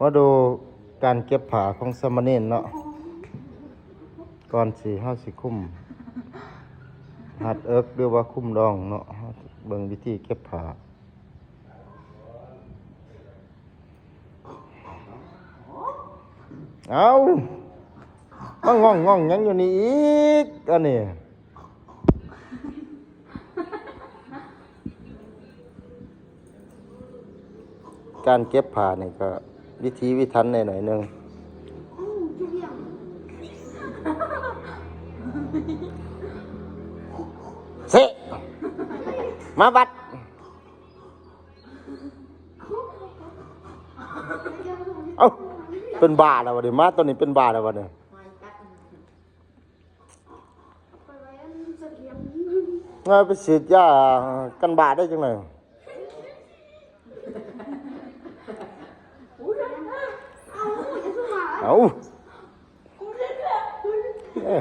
ມາດູການເກັບຜ້າຂອງສາມະເນນເນາະ ກ່ອນຊິ ເຮົາຊິຄຸມຮັດເອິກ ຫຼືວ່າຄຸມດອງເນາະ ເຮົາເບິ່ງວິທີເກັບຜ້າ. ເອົ້າ ມາງ່ອງໆຫຍັງຢູ່ນີ້ອີກ ອັນນີ້. ການເກັບຜ້ານີ້ກໍວິຖີວິຖັນແດ່ໜ້ອຍໜຶ່ງ. ເຊະ ມາບັດ ເອົ້າ ເປັນບ້າແລ້ວບັດນີ້ ໝາໂຕນີ້ເປັນບ້າແລ້ວບັດນີ້. ເອົາໄປສີດຢາກັນບາດໄດ້ຈັ່ງໃດ? ເອົາ ເອີ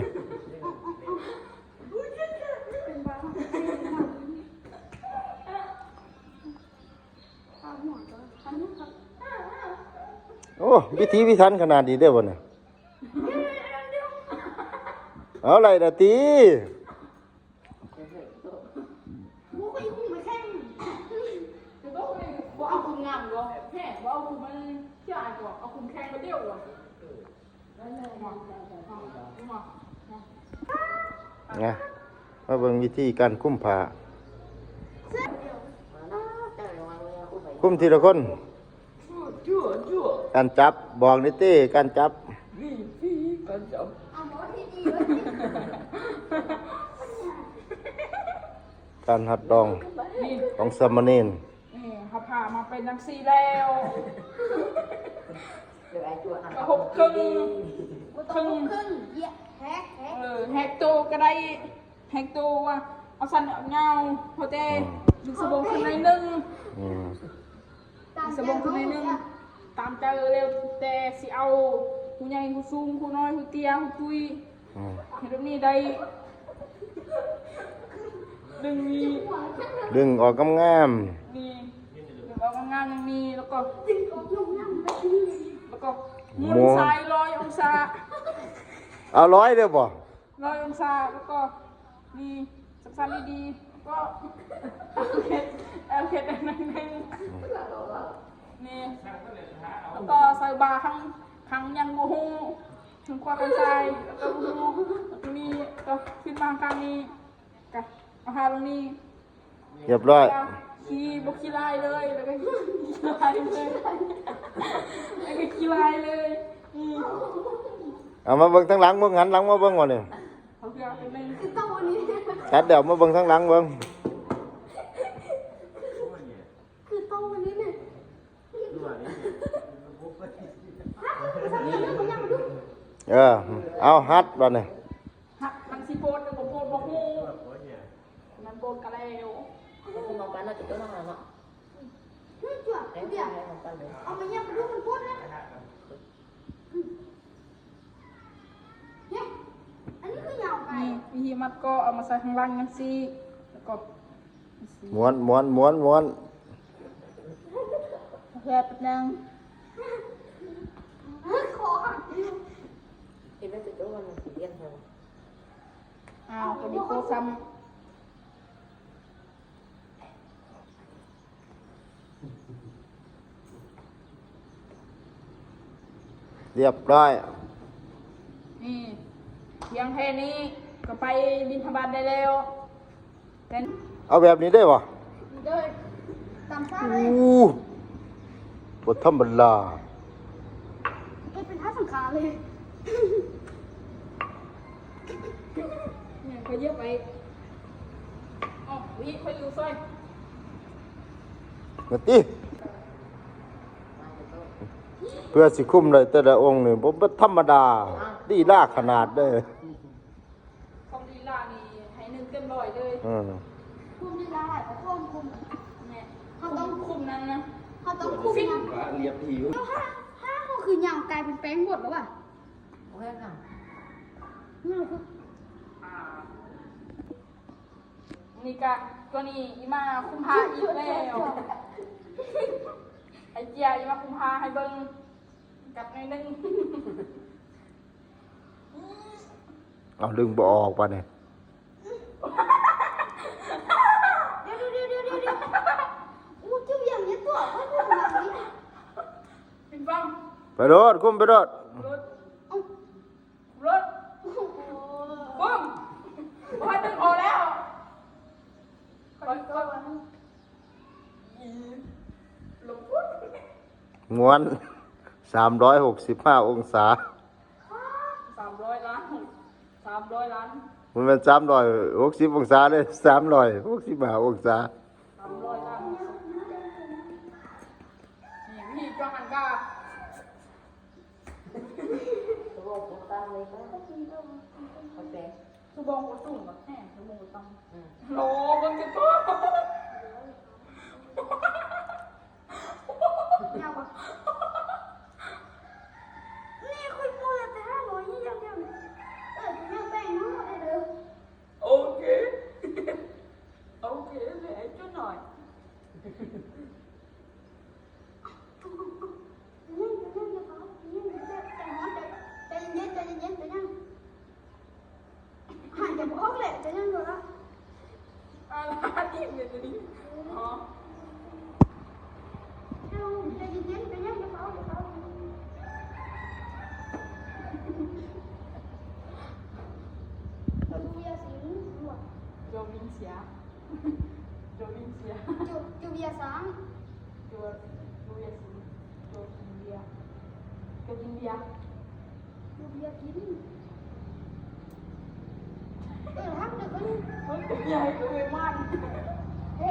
ໂອ້ ພິຖີພິຖັນຂະໜາດນີ້ເດ້ບໍ່ນີ້. ເອົາໄລ່ລະຕິ. ບໍ່ເອົາຄຸມງາມບໍ່ ແພງ ບໍ່ເອົາຄຸມມັນຈາຍບໍ່ ເອົາຄຸມແຂງບາດດຽວບໍ່. ນະ ມາເບິ່ງວິທີການຄຸມຜ້າ ຄຸມທີລະຄົນ. ການຈັບ ບອກໜ່ອຍຕິ ການຈັບ ການຮັດດອງຂອງສາມະເນນ. ນີ້ ເຮົາພາມາເປັນຈັ່ງຊີ້ແລ້ວ ກໍຫົກເຄິ່ງ ເຄິ່ງ ແຮກ ແຮກ ເອີ ແຮກໂຕກໍໄດ້ ແຮກໂຕວ່າເອົາສັ້ນເອົາຍາວ ພໍແຕ່ ອືມ ດຶງສະບົງຂຶ້ນໜ້ອຍໜຶ່ງ ອືມ ດຶງສະບົງຂຶ້ນໜ້ອຍໜຶ່ງ ຕາມໃຈ ແລ້ວແຕ່ຊິເອົາ ຜູ້ໃຫຍ່ ຜູ້ສູງ ຜູ້ນ້ອຍ ຜູ້ເຕ້ຍ ຜູ້ຕຸ້ຍ ອືມ ເຮັດແບບນີ້ໄດ້ ດຶງນີ້ ດຶງອອກງາມໆ ນີ້ ດຶງອອກງາມໆ ຢ່າງນີ້ ແລ້ວກໍ ແລ້ວກໍໝູນ ໝູນ ຊ້າຍຮ້ອຍອົງສາ ເອົາຮ້ອຍເດີບໍ່? ຮ້ອຍອົງສາ ແລ້ວກໍນີ້ ສັ້ນໆ ດີໆ ແລ້ວກໍເອົາເຂັດ ເອົາເຂັດໜ້ອຍໜຶ່ງ ນີ້ ແລ້ວກໍໃສ່ບາຂ້າງ ຂ້າງຫຍັງບໍ່ຮູ້ ຂ້າງຂວາຂ້າງຊ້າຍ ແລ້ວກໍບໍ່ຮູ້ ນີ້ ແລ້ວກໍຂຶ້ນມາຂ້າງນີ້ ກະເອົາຫາລົງນີ້ ຮຽບຮ້ອຍ ຂີ້ ບໍ່ຂີ້ລາຍເລີຍ ແລ້ວກໍຂີ້ລາຍເລີຍ ແລ້ວກໍຂີ້ລາຍເລີຍ ອືມ ເອົາມາເບິ່ງທາງຫຼັງເບິ່ງ ຫັນຫຼັງມາເບິ່ງວ່ານີ້ ເອົາເຄືອເປັນໜຶ່ງ ຕັດແລ້ວມາເບິ່ງທາງຫຼັງເບິ່ງ ຄືໂຕນີ້ນີ້ ເອີ ເອົາ ຫັດບາດນີ້ ຫັດ ມັນຊິໂພດຫຼືບໍ່ໂພດບໍ່ຮູ້ ມັນໂພດກະແລ້ວ ເອົາມາຍາມໄປດູມັນໂພດແລ້ວ ນີ້ ວິທີມັດກໍເອົາມາໃສ່ຂ້າງຫຼັງຈັ່ງຊີ້ ແລ້ວກໍ ມ້ວນ ມ້ວນ ມ້ວນ ມ້ວນ ແຮບໜຶ່ງ ອ້າວ ກໍດີໂຄຊ້ຳ. ຮຽບຮ້ອຍ ນີ້ ພຽງແຄ່ນີ້ກໍໄປບິນທະບາດໄດ້ແລ້ວ ເອົາແບບນີ້ໄດ້ບໍ່? ເດີ ຕາມຊາເລີຍ ໂອ້ ບໍ່ທຳມະດາ ເຮັດເປັນທ່າສັງຂານເລີຍ ນີ້ ຂ້ອຍຢຽບໄປ ເອົາ ວິ ຂ້ອຍຢູ່ຊ່ອຍ ມາຕິ ເພື່ອຊິຄຸມໄດ້ແຕ່ລະອົງນີ້ ບໍ່ ບໍ່ທຳມະດາ ລີລາຂະໜາດເດີ ຄວາມລີລານີ້ໃຫ້ໜຶ່ງເຕັມຮ້ອຍເລີຍ ເອີ ຄວາມລີລາຫຼາຍກວ່າຄວາມຄຸມ ແມ່ນ ເຮົາຕ້ອງຄຸມນັ້ນນະ ເຮົາຕ້ອງຄຸມນະ ລຽບດີຢູ່ ເຮົາ ເຮົາຄືຍາວກາຍເປັນແປ້ງໝົດແລ້ວວ່າ ໂອເຄ ນີ້ກະ ຕົວນີ້ອີ່ມາຄຸມຜ້າອີກແລ້ວ ໄອເຈຍອີ່ມາຄຸມຜ້າໃຫ້ເບິ່ງ ກັດໜ້ອຍໜຶ່ງ. ເອົາ ດຶງບໍ່ອອກປານນີ້. ໄປໂລດ ກຸ້ມໄປໂລດ. ລົດ ບຶ້ມ ບໍ່ໃຫ້ດຶງອອກແລ້ວ. ມ່ວນ ສາມຮ້ອຍຫົກສິບຫ້າອົງສາ. ສາມຮ້ອຍລ້ານ ສາມຮ້ອຍລ້ານ ມັນແມ່ນສາມຮ້ອຍຫົກສິບອົງສາເດ້ ສາມຮ້ອຍຫົກສິບຫ້າອົງສາ. ສາມຮ້ອຍລ້ານ ນີ້ ນີ້ ຈອນກາ ສະບອງບໍ່ສູງ ແຮງສະບອງບໍ່ຕ່ຳ. ໂລ ເບິ່ງຈັກໂຕ ຍາວບໍ່? ນີ້ຂ້ອຍປູແຕ່ຫ້າຮ້ອຍນີ້ຢ່າງດຽວນີ້. ເອີ ເຈົ້າຍັງແບ່ງໃຫ້ຂ້ອຍເດີ. ໂອເຄ ໂອເຄ ແບ່ງໃຫ້ເຈົ້າໜ້ອຍ. ຫາຍໃຈບໍ່ອອກແຫຼະ ຈະຍັງຢູ່ລະ. ອາລາ ຕິດເລີຍຕົວນີ້. ອໍ ເຈົ້າໃຈເຢັນໆ ເຈົ້າຢ່າຟ້າວ ຢ່າຟ້າວ. ເຈົ້າຢູ່ຢາສີ ຢູ່ ໂຈວິນເຊຍ ໂຈວິນເຊຍ ໂຈ ໂຈເບຍສັງ ໂຈ ໂຈເບຍສິງ ໂຈກິນເບຍ ໂຈກິນເບຍ ໂຈເບຍກິນ. ເອີ ຮັກເດີ ເອີ ໂຕໃຫຍ່ຄືແມງມັນ. ເອີ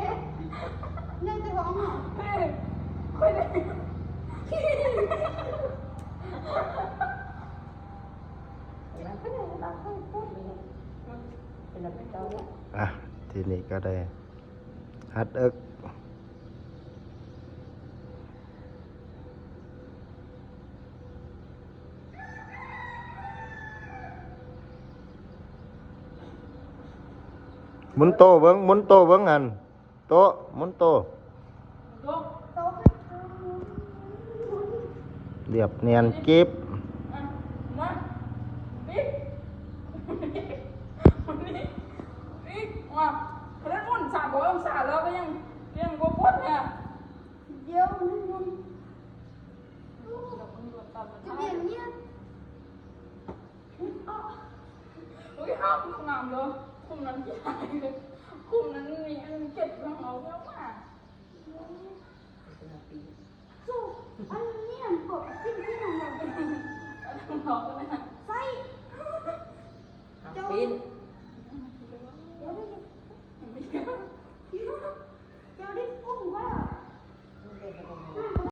ໃຫຍ່ແຕ່ທ້ອງເນາະ. ເອີ ຂ້ອຍໄດ້ ອ່ະ ທີນີ້ກໍໄດ້ ຮັດເອິກ ໝູນໂຕເບິ່ງ ໝູນໂຕເບິ່ງຫັ້ນ ໂຕ ໝູນໂຕ ລຽບນຽນກິບ. ອ່ະ ມາ ປິດ ປິດ ມາ ຂະໜາດໝູນສາມຮ້ອຍອົງສາແລ້ວກໍຍັງ ຍັງບໍ່ປົດແທ້. ດຽວມັນໝູນ ຈະເປັນງຽບ. ໂອ້ຍ ງາມເດີ ຄຸ້ມນັ້ນ ຄຸ້ມນັ້ນມີອັນເກັບຂອງເຮົາເອົາມາ. ໂອ້ ອັນນີ້ມັນກວດກິນທີ່ນັ້ນແຫຼະ ໃສ່ ເຈົ້າ